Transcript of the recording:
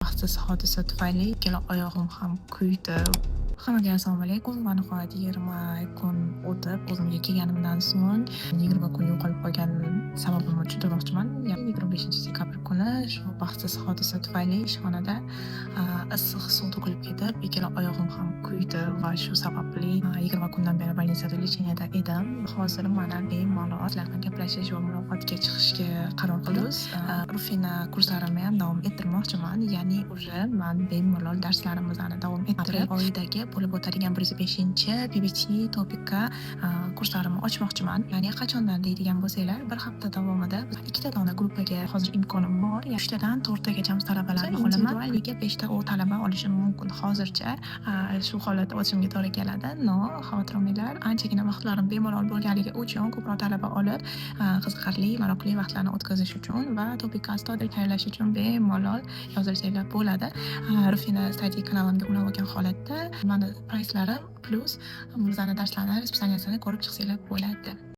Baxtsiz hodisa tufayli ikkala oyog'im ham kuydi. Hammaga assalomu alaykum. Va nihoyat 20 kun o'tib, o'zimga kelganimdan so'ng 20 kun yo'qolib qolgan sababimni tushuntirmoqchiman. 25 dekabr kuni shu baxtsiz hodisa tufayli ishxonada issiq suv to'kilib ketib, ikkala oyog'im ham kuydi va shu sababli 20 kundan beri больницада лечение da edim. Hozir mana bemalol sizlar bilan gaplashish va muloqotga chiqishga qaror qildim. Rufina kurslarimni ham davom ettirmoqchiman. Ya'ni уже man bemalol darslarimizni davom ettirib, oyidagi bo'lib o'tadigan 105 PBT topikka kurslarimni ochmoqchiman. Ya'ni qachondan deydigan bo'lsanglar, bir hafta davomida ikkita dona gruppaga hozir imkonim bor. Uchtadan to'rttagacha talabalarni olaman. Individualga beshta u talaba olishim mumkin. Hozircha shu holatda o'tishimga to'g'ri keladi. Но, xavotir olmanglar. Anchagina vaqtlarim bemalol bo'lganligi uchun ko'proq talaba olib, qiziqarli, maroqli vaqtlarni o'tkazish uchun va topikka astoydil tayyorlash uchun bemalol yozilsanglar bo'ladi. Rufina Study kanalimga ulab olgan holatda mani prayslarim plyus bizani darslarni расписание sini ko'rib chiqsanglar bo'ladi.